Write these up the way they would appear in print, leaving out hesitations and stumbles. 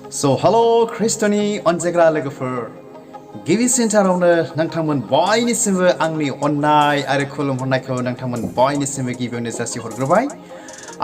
So hello Christiani अनजायग्रा लोगोफोर गिबि सेन्टारावनो नोंथांमोन बयनिसिमबो आंनि अननाय आरो खुलुमहरनायखौ नोंथांमोन बयनिसिमबो गिबियावनो जासिहरग्रोबाय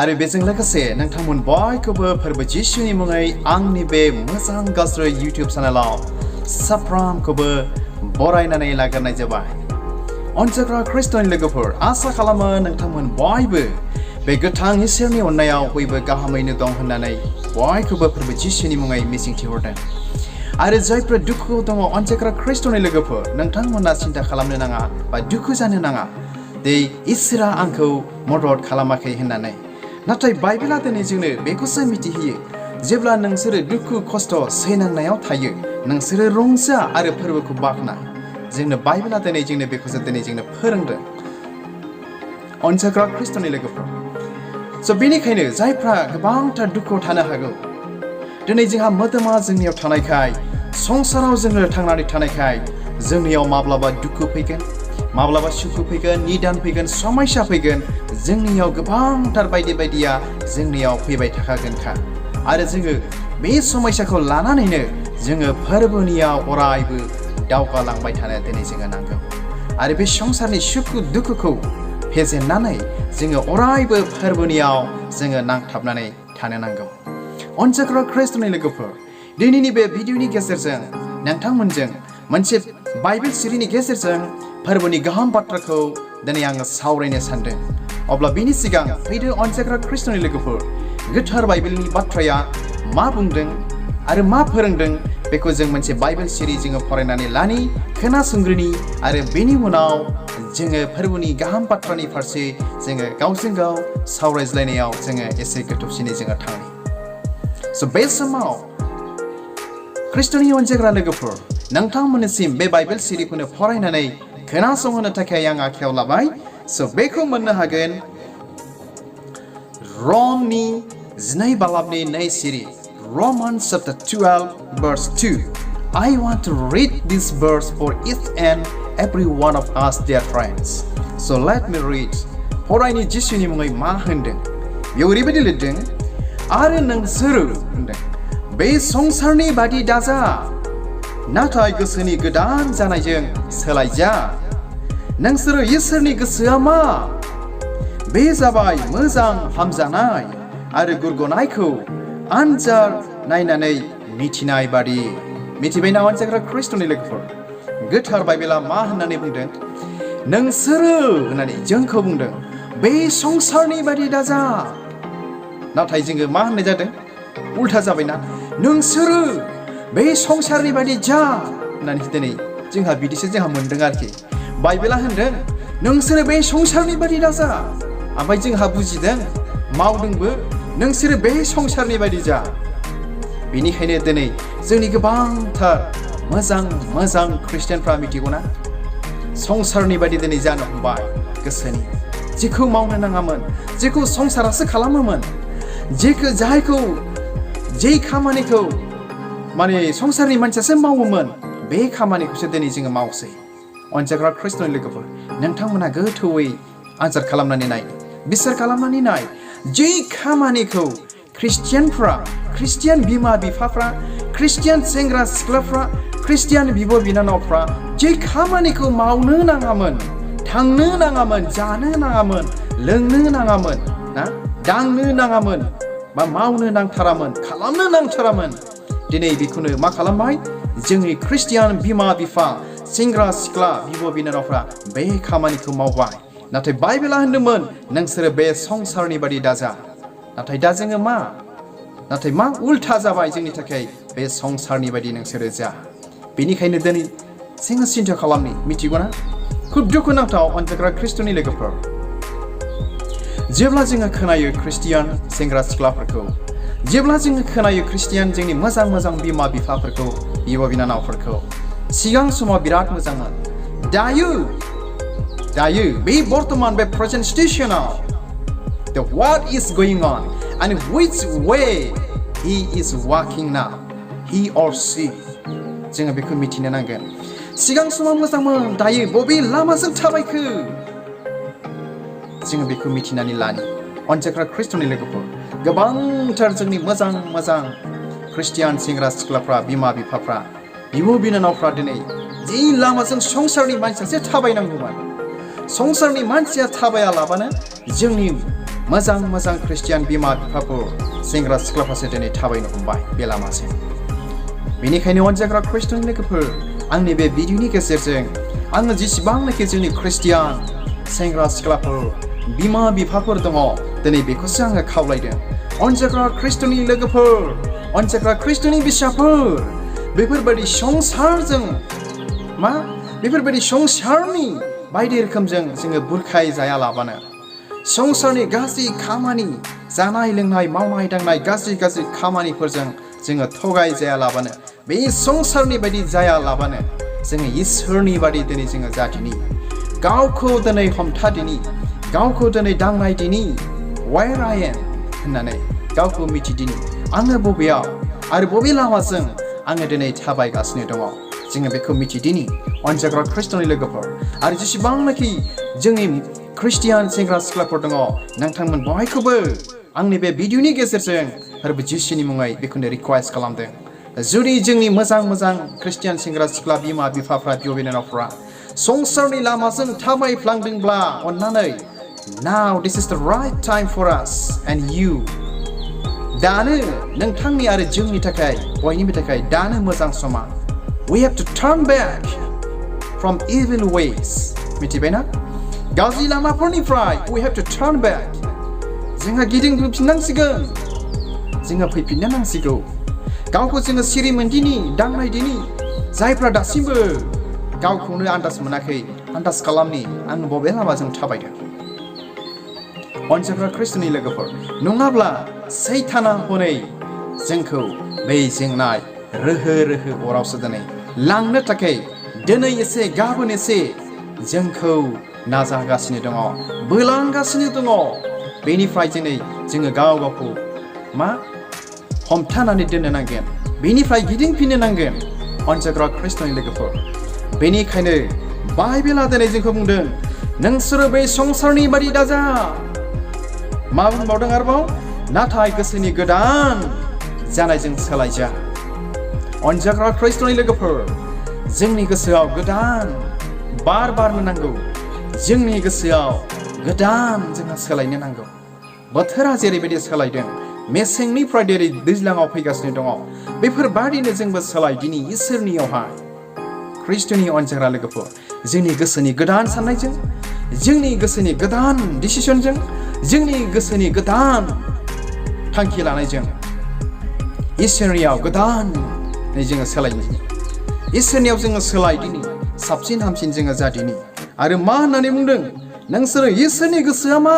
आरो बेजों लोगोसे नोंथांमोन बयखौबो फोरबो जिसुनि मुङै आंनि बे मोजां गाज्रि YouTube चेनेलाव साफ्रोमखौबो बरायनानै लाग्रोनाय जाबाय अनजायग्रा ख्रिस्टियान लोगोफोर आसा खालामो नोंथांमोन बयबो बे गोथां इसोरनि अननायाव बयबो गाहामैनो दं होननानै बयखौबो फोरबो जिसुनि मुङै मिजिंथिहरदों आरो जायफोरा दुखुआव दङ अनजायग्रा ख्रिस्टियान लोगोफोर नोंथांमोना सिन्था खालामनो नाङा बा दुखु जानो नाङा दे इसोरा आंखौ मदद खालामाखै होननानै नाथाय बाइबेला दिनै जोंनो बेखौसो मिथिहोयो जेब्ला नोंसोरो दुखु खस्थ सैनांनायाव थायो नोंसोरो रंजा आरो फोरबोखौ बाख्ना जोंनो बाइबेला दिनै जोंनो बेखौसो दिनै जोंनो फोरोंदों अनजायग्रा ख्रिस्टियान लोगोफोर स' बेनिखायनो जायफ्रा गोबांथार दुखुआव थानो हागौ दिनै जोंहा मोदोमा जोंनियाव थानायखाय संसाराव जोङो थांनानै थानायखाय जोंनियाव माब्लाबा दुखु फैगोन माब्लाबा सुखु फैगोन निदान फैगोन समस्या फैगोन जोंनियाव गोबांथार बायदि बायदिया जोंनियाव फैबाय थाखागोनखा आरो जोङो बे समस्याखौ लानानैनो जोङो फोरबोनियाव अरायबो दावगालांबाय थानो दिनै जोङो नांगौ आरो बे संसारनि सुखु दुखुखौ फेजेननानै जोङो अरायबो फोरबोनियाव जोङो नांथाबनानै थानो नांगौ अनजायग्रा ख्रिस्टियान लोगोफोर दिनैनि बे भिडिअनि गेजेरजों नोंथांमोनजों मोनसे बाइबेल सिरिनि गेजेरजों फोरबोनि गाहाम बाथ्राखौ दिनै आङो सावरायनो सानदों अब्ला बेनि सिगां फैदो अनजायग्रा ख्रिस्टियान लोगोफोर गोथार बाइबेलनि बाथ्राया मा बुंदों आरो मा फोरोंदों बेखौ जों मोनसे बाइबेल सिरि जोङो फरायनानै लानि खोनासंग्रोनि आरो बेनि उनाव जोङो फोरबोनि गाहाम बाथ्रानि फारसे जोङो गावजों गाव सावरायज्लायनायाव जोङो एसे गोथौसिनै जोङो थाङो स' बे समाव ख्रिस्टियाननि अनजायग्रा लोगोफोर नोंथांमोननिसिम बे बाइबेल सिरिखौनो फरायनानै खोनासंहोनो थाखाय आं आखायाव लाबाय स' बेखौ मोननो हागोन रमनि 2 बालाबनि 2 सिरि Romans chapter 12 verse 2 I want to read this verse for each and every one of us dear friends so let me read फरायनि जिसुनि मुङै मा होनदों बेयाव ओरैबायदि लिरदों आरो नोंसोरो होनदों बे संसारनि बादि दाजा नाथाय गोसोनि गोदान जानायजों सोलायजा नोंसोरो इसोरनि गोसोआ मा बे जाबाय मोजां हामजानाय आरो गुरग'नायखौ आनजाद नायनानै मिथिनाय बादि मिथिबायना अनजायग्रा ख्रिस्टियान लोगोफोर गोथार बाइबेला मा होननानै बुंदों नोंसोरो होननानै जोंखौ बुंदों बे संसारनि बादि दाजा नाथाय जोङो मा होननाय जादों उल्था जाबायना नोंसोरो बे संसारनि बादि जा होननानै दिनै जोंहा बिदिसो जोंहा मोनदों आरोखि बाइबेला होनदों नोंसोरो बे संसारनि बादि दाजा ओमफ्राय जोंहा बुजिदों मावदोंबो नोंसोरो बे संसारनि बादि जा बेनिखायनो दिनै जोंनि गोबांथार मोजां ख्रिस्टियानफ्रा मिथिगौना संसारनि बादि दिनै जानो हमबाय गोसोनि जेखौ मावनो नाङामोन जेखौ संसारासो खालामोमोन जे खामानिखौ माने संसारनि मानसियासो मावोमोन बे खामानिखौसो दिनै जोङो मावसै अनजायग्रा ख्रिस्टियान लोगोफोर नोंथांमोना गोथौयै आनजाद खालामनानै नाय बिसार खालामनानै नाय जे खामानिखौ ख्रिस्टियान बिमा बिफाफ्रा ख्रिस्टियान सेंग्रा सिख्लाफ्रा ख्रिस्टियान बिब' बिनानावफ्रा जे खामानिखौ मावनो नाङामोन थांनो नाङामोन जानो नाङामोन लोंनो नाङामोन ना दांनो नाङामोन बा मावनो नांथारामोन खालामनो नांथारामोन दिनै बेखौनो मा खालामबाय जोंनि ख्रिस्टियान बिमा बिफा सेंग्रा सिख्ला बिब' बिनानावफ्रा बे खामानिखौ मावबाय नाथाय बाइबेला होनदोंमोन नोंसोरो बे संसारनि बादि दाजा नाथाय दा जोङो मा उल्था जाबाय जोंनि थाखाय बे संसारनि बादि नोंसोरो जा बेनिखायनो दिनै जोङो सिन्था खालामनि मिथिगौना खुब दुखुनांथाव अनजायग्रा ख्रिस्टियाननि लोगोफोर जेब्ला जोङो खोनायो ख्रिस्टियान सेंग्रा सिख्लाफोरखौ जेब्ला जोङो खोनायो ख्रिस्टियान जोंनि मोजां बिमा बिफाफोरखौ बिब' बिनानावफोरखौ सिगां समाव बिराद मोजांमोन दायो बे बर्तमान बे present सिचुएशनाव what is going on and which way he is walking now he or she जोङो बेखौ मिथिनो नांगोन सिगां समाव मोजांमोन दायो बबे लामाजों थाबायखो जोङो बेखौ मिथिनानै लानि अनजायग्रा ख्रिस्टियाननि लोगोफोर गोबांथार जोंनि मोजां ख्रिस्टियान सेंग्रा सिख्लाफ्रा बिमा बिफाफ्रा बिब' बिनानावफ्रा दिनै जि लामाजों संसारनि मानसियासो थाबायनांगौमोन संसारनि मानसिया थाबायालाबानो जोंनि मोजां मोजां ख्रिस्टियान बिमा बिफाफोर सेंग्रा सिख्लाफ्रासो दिनै थाबायनो हमबाय बे लामाजों बेनिखायनो अनजाग्रा ख्रिस्टियान लोगोफोर आंनि बे भिडिअनि गेजेरजों आङो जेसेबांनाखि जोंनि ख्रिस्टियान सेंग्रा सिख्लाफोर बिमा बिफाफोर दङ दिनै बेखौसो आङो खावलायदों अनजाग्रा ख्रिस्टियाननि लोगोफोर अनजाग्रा ख्रिस्टियाननि बिसाफोर बेफोरबायदि संसारजों बेफोरबायदि संसारनि बायदि रोखोमजों जोङो बुरखाय जायालाबानो संसारनि गाज्रि खामानि जानाय लोंनाय मावनाय दांनाय गाज्रि गाज्रि खामानिफोरजों जोङो थगाय जायालाबानो बे संसारनि बायदि जायालाबानो जोङो इसोरनि बायदि दिनै जोङो जादिनि गावखौ दिनै हमथादिनि गावखौ दिनै दांनाय दिनि where I am होननानै गावखौ मिथिदिनि आङो बबेयाव आरो बबे लामाजों आङो दिनै थाबायगासिनो दङ जोङो बेखौ मिथिदिनि अनजाग्रा ख्रिस्टियाननि लोगोफोर आरो जेसेबांनाखि जोंनि ख्रिस्टियान सेंग्रा सिख्लाफोर दङ नोंथांमोन बयखौबो आंनि बे भिडिअनि गेजेरजों फोरबो जिसुनि मुङै बेखौनो रिक्वेस्ट खालामदों जुदि जोंनि मोजां मोजां ख्रिस्टियान सेंग्रा सिख्ला बिमा बिफाफ्रा बिब' बिनानावफ्रा संसारनि लामाजों थाबायफ्लांदोंब्ला अन्नानै now this is the right time for us and you दानो नोंथांनि आरो जोंनि थाखाय बयनिबो थाखाय दानो मोजां समा we have to turn back from evil ways मिथिबायना गाज्रि लामाफोरनिफ्राय we have to turn back जोंहा गिदिंफिननांसिगोन जोङो फैफिननो नांसिगौ गावखौ जोङो सिरि मोनदिनि दांनाय दिनि जायफ्रा दासिमबो गावखौनो आन्दाज मोनाखै आन्दाज खालामनि आं बबे लामाजों थाबायदों अनजाग्रा ख्रिस्टियाननि लोगोफोर नङाब्ला सैताना हनै जोंखौ बै जोंनाय रोहो रोहो अरावसो दिनै लांनो थाखाय दिनै एसे गाबोन एसे जोंखौ नाजागासिनो दङ बोलांगासिनो दङ बेनिफ्राय दिनै जोङो गाव गावखौ हमथानानै दोननो नांगोन बेनिफ्राय गिदिंफिननो नांगोन अनजाग्रा ख्रिस्टियाननि लोगोफोर बेनिखायनो बाइबेला दिनै जोंखौ बुंदों नोंसोरो बे संसारनि बादि दाजा मा बुंबावदों आरोबाव नाथाय गोसोनि गोदान जानायजों सोलायजा अनजाग्रा ख्रिस्टियाननि लोगोफोर जोंनि गोसोआव गोदान बार बारनो नांगौ जोंनि गोसोआव गोदान जोंहा सोलायनो नांगौ बोथोरा जेरैबायदि सोलायदों मेसेंनिफ्राय जेरै दैज्लाङाव फैगासिनो दङ बेफोरबादिनो जोंबो सोलायदिनि इसोरनियावहाय ख्रिस्टियाननि अनजाग्रा लोगोफोर जोंनि गोसोनि गोदान साननायजों जोंनि गोसोनि गोदान डिसिसनजों जोंनि गोसोनि गोदान थांखि लानायजों इसोरनियाव गोदानै जोङो सोलायदिनि इसोरनियाव जोङो सोलायदिनि साबसिन हामसिन जोङो जादिनि आरो मा होननानै बुंदों नोंसोरो इसोरनि गोसोआ मा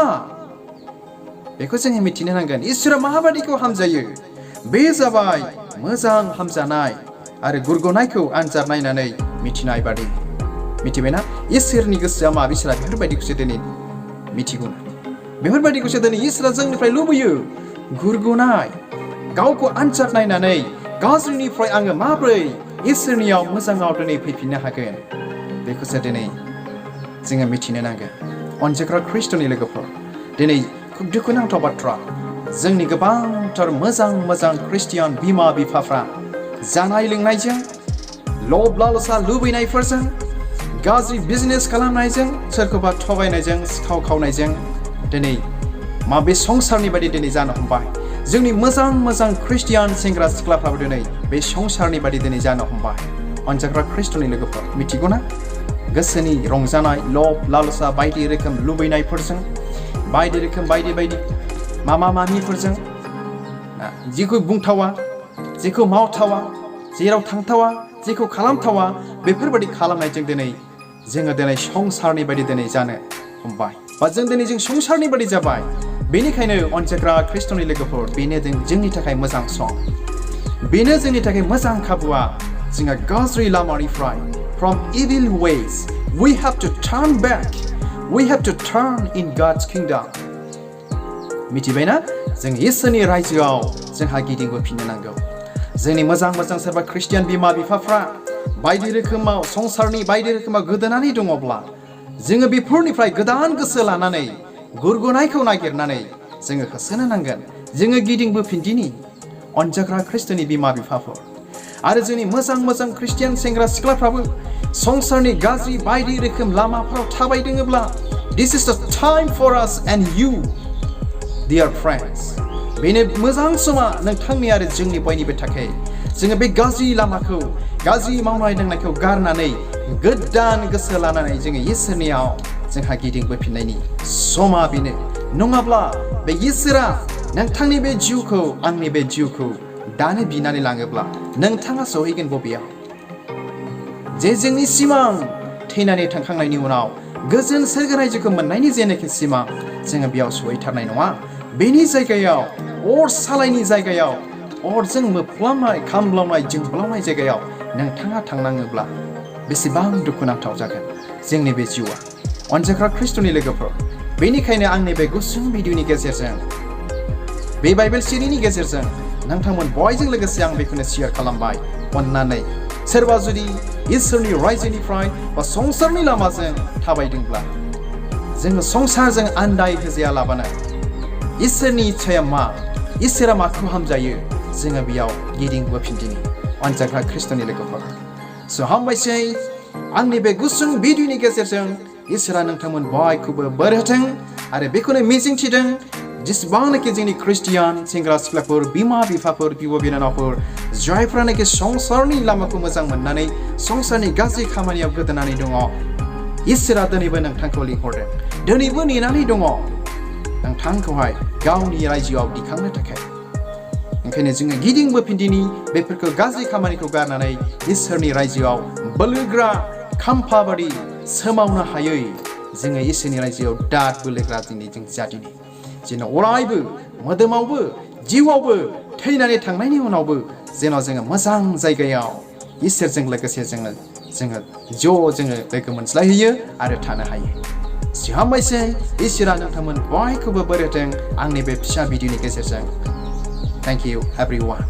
बेखौ जोङो मिथिनो नांगोन इसोरा माबादिखौ हामजायो बे जाबाय मोजां हामजानाय आरो गुरग'नायखौ आनजाद नायनानै मिथिनाय बादि मिथिबायना इसोरनि गोसोआ मा बिसोरा बेफोरबायदिखौसो दिनै मिथिगौ बेफोरबायदिखौसो दिनै इसोरा जोंनिफ्राय लुबैयो गुरग'नाय गावखौ आनजाद नायनानै गाज्रिनिफ्राय आङो माब्रै इसोरनियाव मोजाङाव दिनै फैफिननो हागोन बेखौसो दिनै जोङो मिथिनो नांगोन अनजाग्रा ख्रिस्टियाननि लोगोफोर दिनै खुब दुखुनांथाव बाथ्रा जोंनि गोबांथार मोजां मोजां ख्रिस्टियान बिमा बिफाफ्रा जानाय लोंनायजों लब लालसा लुबैनायफोरजों गाज्रि बिजनेस खालामनायजों सोरखौबा थगायनायजों सिखाव खावनायजों दिनै बे संसारनि बायदि दिनै जानो हमबाय जोंनि मोजां मोजां ख्रिस्टियान सेंग्रा सिख्लाफ्राबो दिनै बे संसारनि बायदि दिनै जानो हमबाय अनजाग्रा ख्रिस्टियाननि लोगोफोर मिथिगौना गोसोनि रंजानाय लब लालसा बायदि रोखोम लुबैनायफोरजों बायदि रोखोम बायदि मामिफोरजों जेखौ बुंथावा जेखौ मावथावा जेराव थांथावा जेखौ खालामथावा बेफोरबायदि खालामनायजों दिनै जोङो दिनै संसारनि बायदि दिनै जानो हमबाय बा जों दिनै जों संसारनि बायदि जाबाय बेनिखायनो अनजाग्रा ख्रिस्टियाननि लोगोफोर बेनो जोंनि थाखाय मोजां सम बेनो जोंनि थाखाय मोजां खाबुआ जोंहा गाज्रि लामानिफ्राय from evil ways we have to turn back we have to turn in God's kingdom मिथिबायना जों इसोरनि रायजोआव जोंहा गिदिंबोफिननो नांगौ जोंनि मोजां मोजां सोरबा ख्रिस्टियान बिमा बिफाफ्रा बायदि रोखोमाव संसारनि बायदि रोखोमाव गोदोनानै दङब्ला जोङो बेफोरनिफ्राय गोदान गोसो लानानै गुरग'नायखौ नागिरनानै जोङो होसोनो नांगोन जोङो गिदिंबोफिनदिनि अनजाग्रा ख्रिस्ट'नि बिमा बिफाफोर आरो जोंनि मोजां ख्रिस्टियान सेंग्रा सिख्लाफ्राबो संसारनि गाज्रि बायदि रोखोम लामाफोराव थाबायदोङोब्ला this is the time for us and you dear friends बेनो मोजां समा नोंथांनि आरो जोंनि बयनिबो थाखाय जोङो बे गाज्रि लामाखौ गाज्रि मावनाय दांनायखौ गारनानै गोदान गोसो लानानै जोङो इसोरनियाव जोंहा गिदिंबोफिननायनि समा बेनो नङाब्ला बे इसोरा नोंथांनि बे जिउखौ आंनि बे जिउखौ दानो बिनानै लाङोब्ला नोंथाङा सहैगोन बबेयाव जे जोंनि सिमां थैनानै थांखांनायनि उनाव गोजोन सोरगो रायजोखौ मोननायनि जेनाखि सिमां जोङो बेयाव सहैथारनाय नङा बेनि जायगायाव अर सालायनि जायगायाव अरजों मोफ्लामनाय खामब्लावनाय जोंब्लावनाय जायगायाव नोंथाङा थांनाङोब्ला बेसेबां दुखुनांथाव जागोन जोंनि बे जिउआ अनजाग्रा ख्रिस्ट'नि लोगोफोर बेनिखायनो आंनि बे गुसुं भिडिअनि गेजेरजों बे बाइबेल सिरिनि गेजेरजों नोंथांमोन बयजों लोगोसे आं बेखौनो शेयार खालामबाय अननानै सोरबा जुदि इसोरनि रायजोनिफ्राय बा संसारनि लामाजों थाबायदोंब्ला जोङो संसारजों आन्दाय होजायालाबानो इसोरनि इच्छाया मा इसोरा माखौ हामजायो जोङो बेयाव गिदिंबोफिनदिनि अनजाग्रा ख्रिस्ट'नि लोगोफोर स' हामबायसै आंनि बे गुसुं भिडिअनि गेजेरजों इसोरा नोंथांमोन बयखौबो बोर होथों आरो बेखौनो मिजिंथिदों जेसेबांनाखि जोंनि ख्रिस्टियान सेंग्रा सिख्लाफोर बिमा बिफाफोर बिब' बिनानावफोर जायफ्रानाखि संसारनि लामाखौ मोजां मोननानै संसारनि गाज्रि खामानियाव गोदोनानै दङ इसोरा दिनैबो नोंथांखौ लिंहरदों दिनैबो नेनानै दङ नोंथांखौहाय गावनि रायजोआव दिखांनो थाखाय ओंखायनो जोङो गिदिंबोफिनदिनि बेफोरखौ गाज्रि खामानिखौ गारनानै इसोरनि रायजोआव बोलोग्रा खाम्फा बादि सोमावनो हायै जोङो इसोरनि रायजोआव दाद बोलोग्रा दिनै जों जादिनि जेन' अरायबो मोदोमावबो जिउआवबो थैनानै थांनायनि उनावबो जेन' जोङो मोजां जायगायाव इसोरजों लोगोसे जोङो लोगो मोनज्लायहैयो आरो थानो हायो हामबायसै इसोरा नोंथांमोन बयखौबो बोर होथों आंनि बे फिसा भिडिअनि गेजेरजों थेंक इउ एभ्रिवान